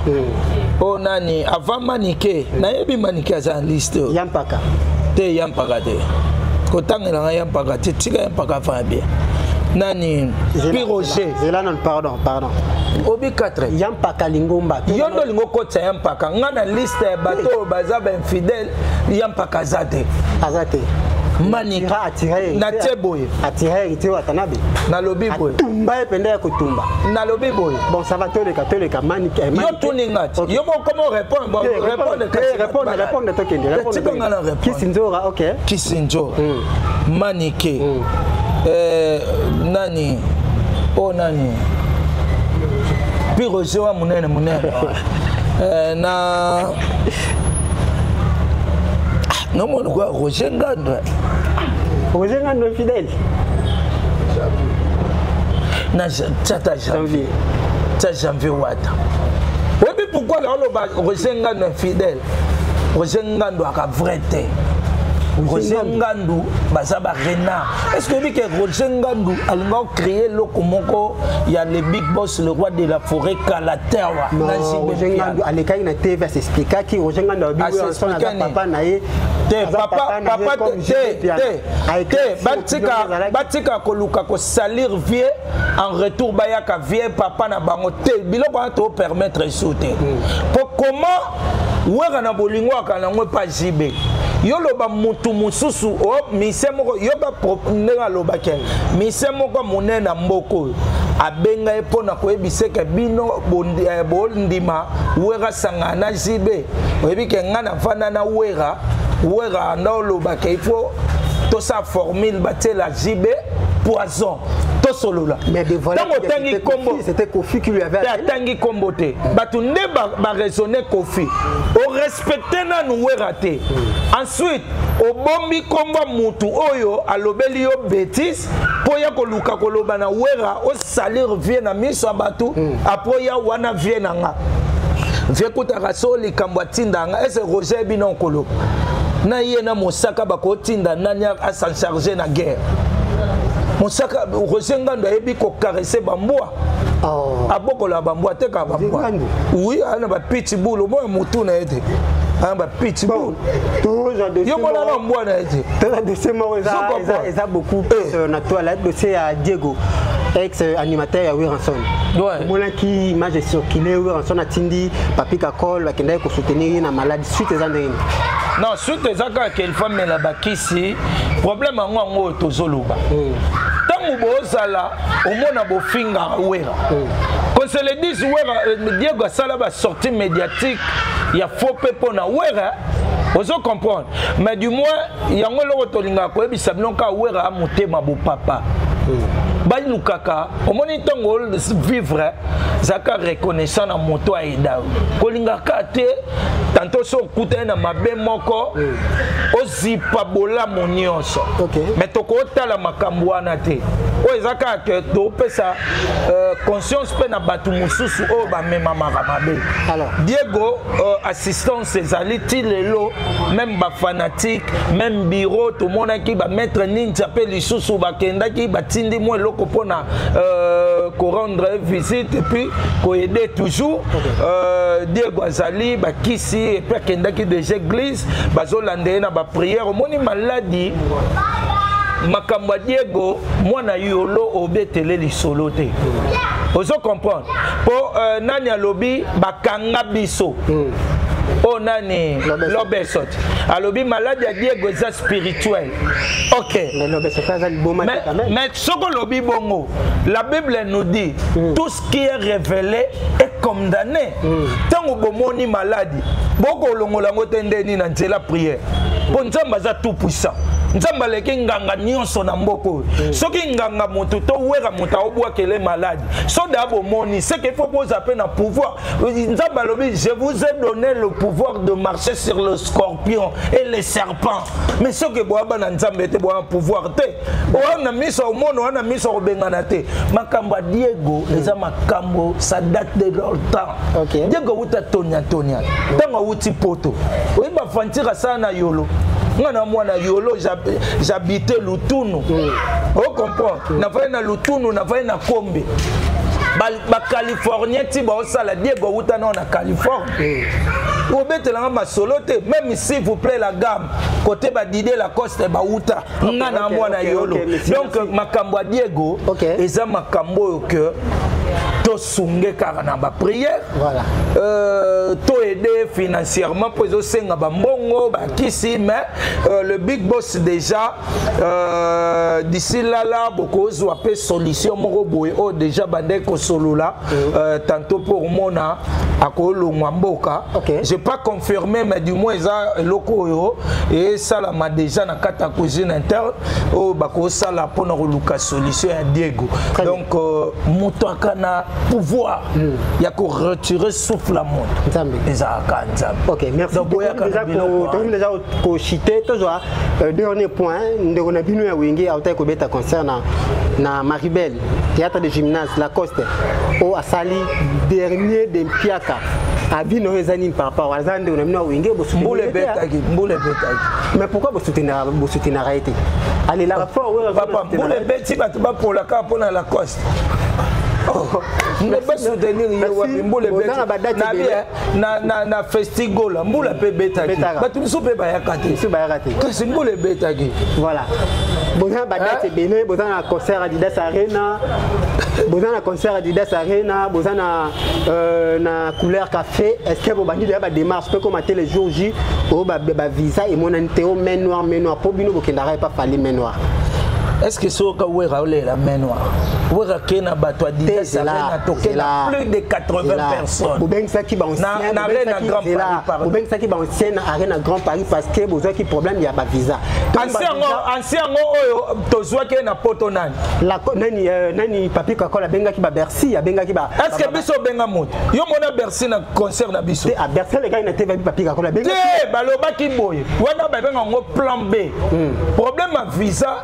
oyo nani avant Manike? Nayebi Manike aza na liste. Ya mpaka. Te, ya mpaka te, kotangelanga ya mpaka te, tika ya mpaka afana bien. Nani? Piroger. Zela non, pardon, pardon. Obi 4. Ya mpaka lingomba. Yo nde olingi okotisa ya mpaka. Nga na liste ya bato oyo baza bainfidèle, ya mpaka aza te. Aza te. Mani natie boye. Atire Héritier Watanabe. Nalobi boye. Atumba ye mpenza ya kotumba. Nalobi boye. Bon, ça va, toleka, toleka Mani. Yo tuni nga ti, yo moko komo répondre. Bon, répondre. Répondre, répondre, tokende. Tika nga na répondre. Kisi Nzora, ok. Kisi Nzora, Manike, nani oyo, nani, Piroger wa monene monene, na nomona kwa Roger Ngando. Roger Ngando fidèle. Na tiata Janvier, tia Janvier Wata. Oyebi pourquoi naoloba Roger Ngando infidèle? Roger Ngando aka vrai te. Roger Ngandu baza barenard. Est ce que oyebi ke Roger Ngandu alinga ocréer eloko moko ya le big boss, le roi de la forêt, kala te awa? Roger Ngandu alekaki na TV, asexplikaki. Roger Ngandu aza papa na ye. Te, papa, papa te, te, te. Batika, batika koluka kosalir vieux. En retour bayaka vieux papa na bango te. Biloko wana topermettre esu te. Po comment Wera na bolingo aka nango epa JB, yo loba mutu mosusu o mise moko, yoka ndenge alobaki, mise moko monene na mboka oyo abenga ye mpo na koyebisa eke bino bondima Wera sangana na JB. Oyebi ke ngai navanda na Wera, Wera anda olobaka il faut tosala formule, batiela JB poison, tosolola. Ntango otangi kombo C'était Kofi qui lui avait Atangi kombo te, bato nde baraisonne. Kofi orespecte nanu Wera te, ensuite obombi kombo mutu oyo alobeli yo bétise mpo ya koluka koloba na Wera, osalir vieux na miso ya bato. Après ya wana, vieux na nga, vieux kutaka so likambo atinda nga ese Roger bino koloba na ye na mosaka, bakotinda nani asan charge na guerre? Mosaka. Roger Ngando ayebi kocaresser bambwa. Oh. Abokola bambwa, atekaka bambwa. Oui, ana bapitbull, omona motu na ye te, ana bapitbull, yo mona na mbwa na ye te. Toza dossier moko eza beaucoup plus na toile, dossier ya Diego. Ex animateur ya Werrason. Omonaki image circulé, Werrason atindi Papi Kakol bakendaki kosoutenir ye na malade. Suite eza ndenge nini? Non, suite eza kaka ke il faut amela bakisi. Problème yango oyo tozoloba, ntango bozala omona bofingaka Wera, qu'on se le dise, Wera, Diego asala basortie médiatique ya faux mpe mpo na Wera, ozo comprendre? Mais du moins yango eloko tolingaka koyebisa bino kaka, Wera motema bopapa. Balukaka, omoni, ntango vivre, zalaka reconnaissant na moto ayeda. Kolingaka te tanto so okutani na mabe moko, ozipa bolamu nyonso. Mais tokotala makambo wana te. Oyo eza kaka ke topesa conscience mpe na bato mosusu oyo bamemamaka mabe. Diego, assistance ezali ti lelo, même bafanatique, même bureau, tomonaki bamaître ninja mpe lisusu bakendaki, batindi mwa eloko mpona korendre visite et puis koaider toujours. Diego azali bakisi et puis akendaki déjà église, bazolanda ye na baprière. Omoni maladi, makambo ya Diego, mwana yolo obetele lisolo te, ozo comprendre? Mpo nani alobi bakanga biso? Oyo nani? Lobesot alobi maladi ya Diego eza spirituel, ok. Mais soki olobi bongo, la Bible nous dit: tout ce qui est révélé est condamné. Ntango bomoni maladi, bokolongola yango te ndeni na nzela prière, mpo Nzambe aza tout puissant. Nzambe aleki nganga nyonso na mboka oyo. Soki nganga motu to Wera moto aobwakele maladi, soda bomoni, c'est que faut boza mpe na pouvoir. Nzambe alobi: "Je vous ai donné le pouvoir de marcher sur le scorpion et les serpents." Mais soki boya bana Nzambe te, boya pouvoir te. Oya na miso omona, oya na miso akobengana te. Makambo ya Diego eza makambo, ça date de longtemps. Diego awuta tonia tonia, ntango awuti poto, oyebi bafantire asala na yolo. Nga na mwana yolo, j'habite Lutunu, ocomprendre? Nafai na Lutunu, nafai na Kombe, bacalifornien ti baosala. Diego awuta nao na Californie. Obetelanga masolo te, même s'il vous plaît, la gamme côté badide Lacoste bauta, nga na mwana yolo. Donc makambo ya Diego eza makambo oyo ke tosunge kaka na baprière, toaide financièrement mpo ezosenga bambongo, bakisi. Mais le big boss déjà, d'ici lala bokozwa mpe solution moko boye oyo déjà bandeki kosolola tantôt mpo omona akolongwa mboka. J'ai pas confirmé, mais du moins eza eloko oyo esalama déjà na kati ya cuisine interne oyo bakosala mpona koluka solution ya Diego. Donc moto aka na pouvoir ya koretirer souffle ya moto ezalaka Nzambe. Ok, merci. Tokomi déjà kochite, tozwa dernier point. Ndeko na bino ya Wenge autaki kobeta concert na Maribel, théâtre de gymnase Lacoste, oyo asali dernier de Mpiaka. Avis na oyo eza nini par rapport aza ndeko na bino ya Wenge? Mbula ebetaki, mbula ebetaki. Mais pourquoi bosoutenaka ye te? Alelaka fort. Papa, mbula ebeti, bato bapolaka mpona Lacoste. Basoutenir ye wapi? Mbula ebeti na Festigola, mbula mpe ebetaki, bato mosusu mpe bayaka te, kasi mbula ebetaki. Voilà, boza na badate ebele. Boza na concert Adidas Arena, boza na concert Adidas Arena, boza na Couleur Café. Est ce que bobandi deya badémarche mpe koma te le jour J oyo bavisa emonani te, o main noire, main noire, mpo bino bokendaka epa Fally, main noire? Est ce que soki Wera olela main noire, Wera ke na bato Adidas Arena, toke na plus de 80 personnes. Bobengisaki bancien, baancien na Arena Grand Paris parce que bozwaki problème ya bavisa. Ancien yango oyo tozwaki na poto nani? Nani, nani, Papi Kakol abengaki baBercy, abengaki ba Est ce que biso obenga moto? Yo mona Bercy na concert na biso? Bercy alekaki na te, Papi Kakol abengaki te. Balobaki boye wana, babenga yango plan B. Problème ya visa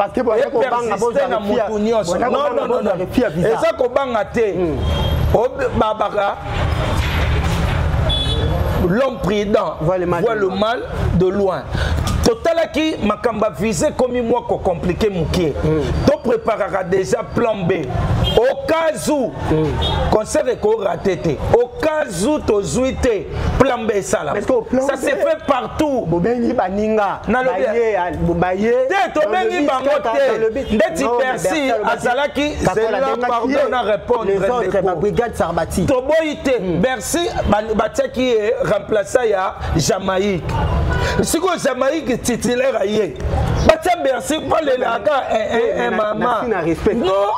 epersiste na motu nyonso. Non, non, non, eza kobanga te. Babaka l'homme prudent voit le mal de loin. Totalaki makambo ya visa ekomi mwa kocompliquer mokie, topréparaka déjà plan B. Au cas où concert ekorater te, au cas où tozwi te, plan B esala. Ça se fait partout. Bobengi baninga. Baye te, tobengi bango te. Ndeti Bercy azalaki zela, pardon, na répondre. Les autres, ba brigade Sarbati. Toboyi te. Bercy batiaki ye remplaçant ya Jamaïque. Sikoyo Jamaïque titulaire aye, batia Bercy mpo alelaka mama. Non,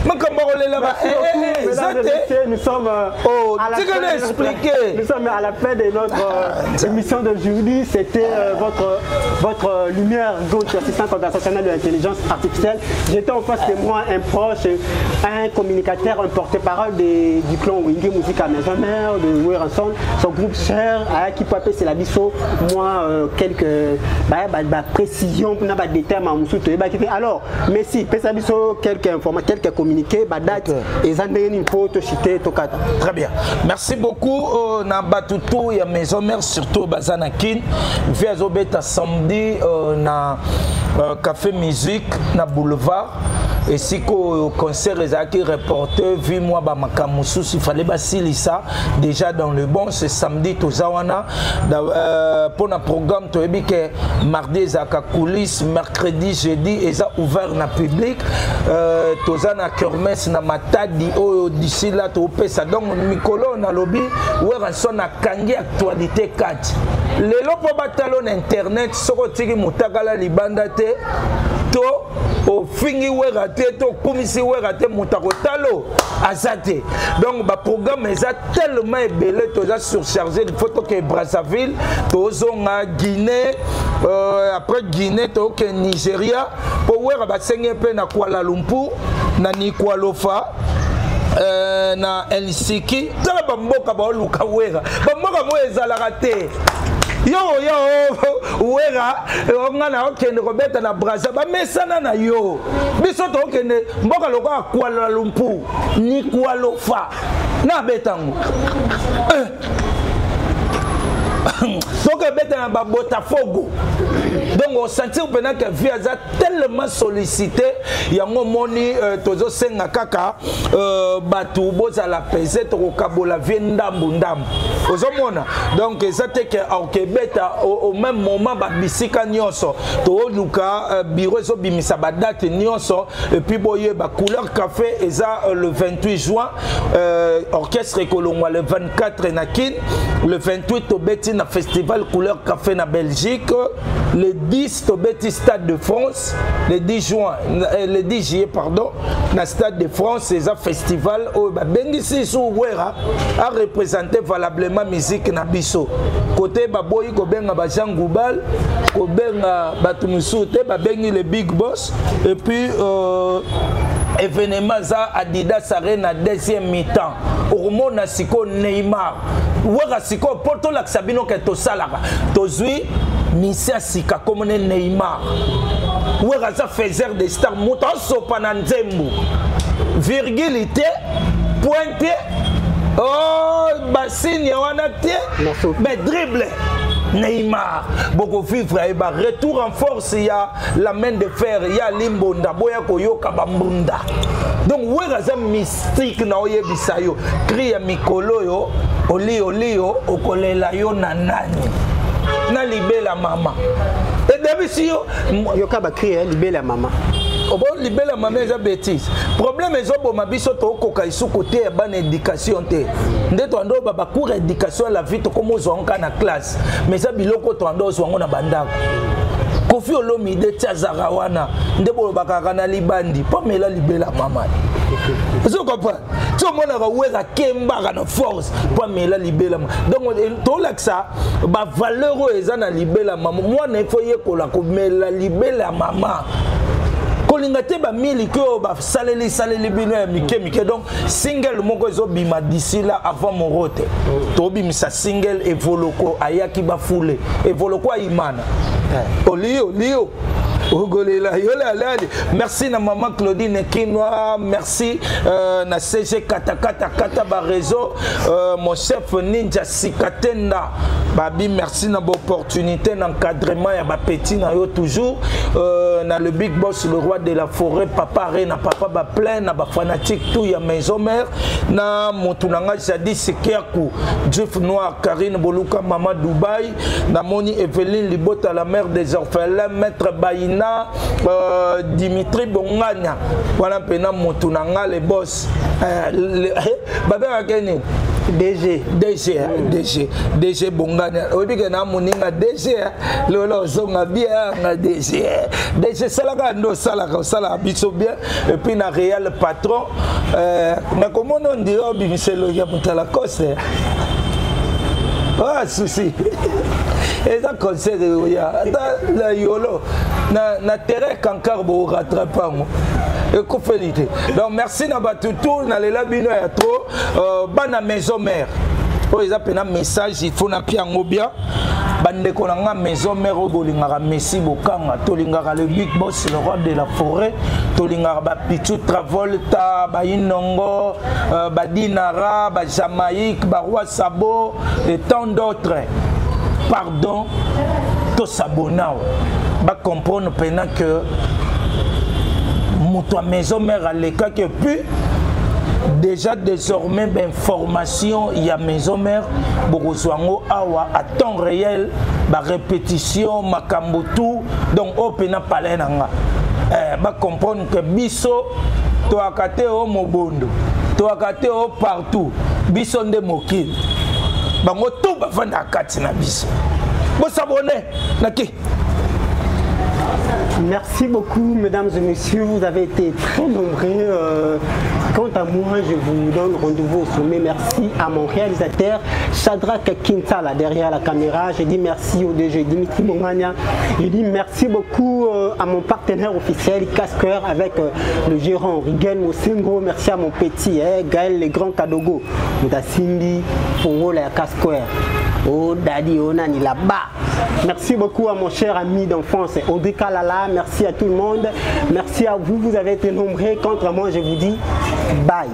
makambo akolelaka eza te. Nous sommes tikala expliquer. Nous sommes à la fin de notre émission d'aujourd'hui. C'était votre lumière gauche, assistant conversationnel de l'intelligence artificielle. J'étais en face de moi un proche, un communicateur, un porte-parole du clan Wenge Musica Maison Mère, de Werrason, son groupe cher, qui peut appeler c'est la biso, moi quelques bah, précisions, pour ba détails. Alors, merci, pesa biso quelques informations, quelques communiqués, ba date eza ndenge nini mpo toshite tokata. Très bien, merci beaucoup. Na batutu ya Maison Mère, surtout baza na Kin, vieux azobeta samedi na Café Musique na boulevard. Esika oyo concert ezalaki reporté vu mwa bamakambo mosusu, il fallait basilisa déjà dans le bon. Ce samedi toza wana mpona programme. Toyebi ke mardi ezalaka coulisse, mercredi, jeudi eza ouvert na public. Toza na kermesse na Matadi oyo d'ici là topesa. Donc mikolo nalobi, Werrason akangi actualité kati lelo mpo batala na internet. Soki otiki motakala libanda te, to ofingi Wera te, to okumisi Wera te, moto akotala aza te. Donc baprogramme eza tellement ebele, toza surchargé. Il faut toke Brazzaville, tozonga Guinée, après Guinée toke Nigeria, mpo Wera basengi mpe na Kuala Lumpur, na Nikwalofa, na Helsinki. Tala bamboka baoluka Wera, bamboka moyo ezalaka te. Yo yo Wera, nga na okende kobeta na Braza, bamesana na yo. Biso tokende mboka lokola Kuala Lumpur, Nikwalofa na abetango eh. Soki ebeta na babotafogo, donc osentir mpena ke vieux aza tellement sollicité. Yango omoni tozosenga kaka bato bozala pese, tokokabola vieux ndambu ndambu. Ozomona, donc eza te ke okebeta au même moment babisika nyonso. Toluka bureau ezobimisa badate nyonso. Et puis boyeba, Couleur Café eza le 28 juin. Orchestre ekolongwa le 24 na Kin, le 28 tobeti na festival Couleur Café na Belgique, le 10 tobeti Stade de France, le 10 juin, le 10 juillet, pardon, na Stade de France. Eza festival oyo babengisi su Wera a représenter valablement musique na biso. Côté baboyi kobenga ba Jean Goubal, kobenga bato mosusu te, babengi le big boss. Et puis événement eza Adidas Arena, deuxième mi-temps. Okomona sikoyo Neymar Wera. Sikoyo mpo tolakisa bino ke tosalaka, tozwi misi ya sika komone Neymar. Wera aza faiseur de star, moto asopa na nzembo, virgule te, point te, oh, basigne wana te, mais dribble Neymar. Bokovivre ayeba retour en force ya la main de fer ya limbonda, boya koyoka bambunda. Donc Wera aza mystique na oyebisa yo cri ya mikolo oyo olio olio, okolela yo na nani na libela mama edebisi yo. Yoka bacri ya libela mama. Obo libela mama eza bétise. Problème ezoboma biso, tokoka lisuku te ya bana éducation te. Nde toando ba bacours éducation ya la vie, tokoma ozwa yango kaka na classe, mais eza biloko toando ozwa yango na bandako. Kofi Olomide ti azalaka wana nde bolobaka kaka na libandi mpo amela libela mama. Ozo comprendre ti omonaka Wera kembaka na force mpo amela libela. Donc tolakisa bavaleur oyo eza na libela mama. Mwana ifo yekola komela libela mama, kolinga te bamiliki oyo basaleli saleli bino ya mike mike. Donc single moko ezobima d'ici là avant moro te, tobimisa single Evoloko ayaki bafule Evoloko ayimana olio olio. Ogolela yolalali. Merci na maman Claudine Kinwa, merci na CG Katakata Kata ba réseau, mon chef Ninja Sikatenda. Babi merci na opportunité d'encadrement ya ba petit na yo toujours na le big boss le roi de la forêt papa Rena papa ba plein na ba fanatique tout ya maison mère na motu na nga jadis Kiaku Juif Noir Karine Boluka Mama Dubaï namoni Evelyne Libota la mère des orphelins maître Baïna Dimitri Bonganya wana mpena motu na nga le boss babengaka nini DG DG DG DG Bonganya oyebi ke na moninga DG lelo ozonga bien nga DG DG salaka ndo osalaka osalaka biso bien et puis na réel patron nakomona ondire obimisa elongi ya moto ya Lacoste ah souci eza concert oya ata na yolo na terrain kankar borattrape yango ekufeli te. Donc merci na bato tout, nalela bino ya trop. Bana maison mère oyo eza mpena message, il faut napia yango bien. Bandeko na nga maison mère oyo bolingaka Messi Bokanga, tolingaka le big boss le roi de la forêt, tolingaka bapichu Travolta, bainongo, badinara, bajamaïque, baroi sabo et tant d'autres. Pardon, tosabona bacomprendre mpena que moto ya maison mère alekaki. Et puis déjà désormais bainformation ya maison mère bokozwa yango awa à temps réel, barépétition, makambo tout. Donc oyo mpena palais na nga, bacomprendre que biso toyaka te o mobondo, toyaka te o partout, biso nde mokili, bango tu bafandaka kati na biso. Bosabone naki. Merci beaucoup, mesdames et messieurs. Vous avez été très nombreux. Quant à moi, je vous donne rendez-vous au sommet. Merci à mon réalisateur, Shadrach Kinsala, derrière la caméra. Je dis merci au DG Dimitri Bongania. Je dis merci beaucoup à mon partenaire officiel, Casqueur, avec le gérant Rigen Mosengo. Merci à mon petit Gaël le Grand Kadogo, Mudasimbi, Fongola Casqueur. Oh, Daddy, oh, Nani, là-bas. Merci beaucoup à mon cher ami d'enfance, Audrey Kalala. Merci à tout le monde. Merci à vous, vous avez été nombreux. Quant à moi, je vous dis bye.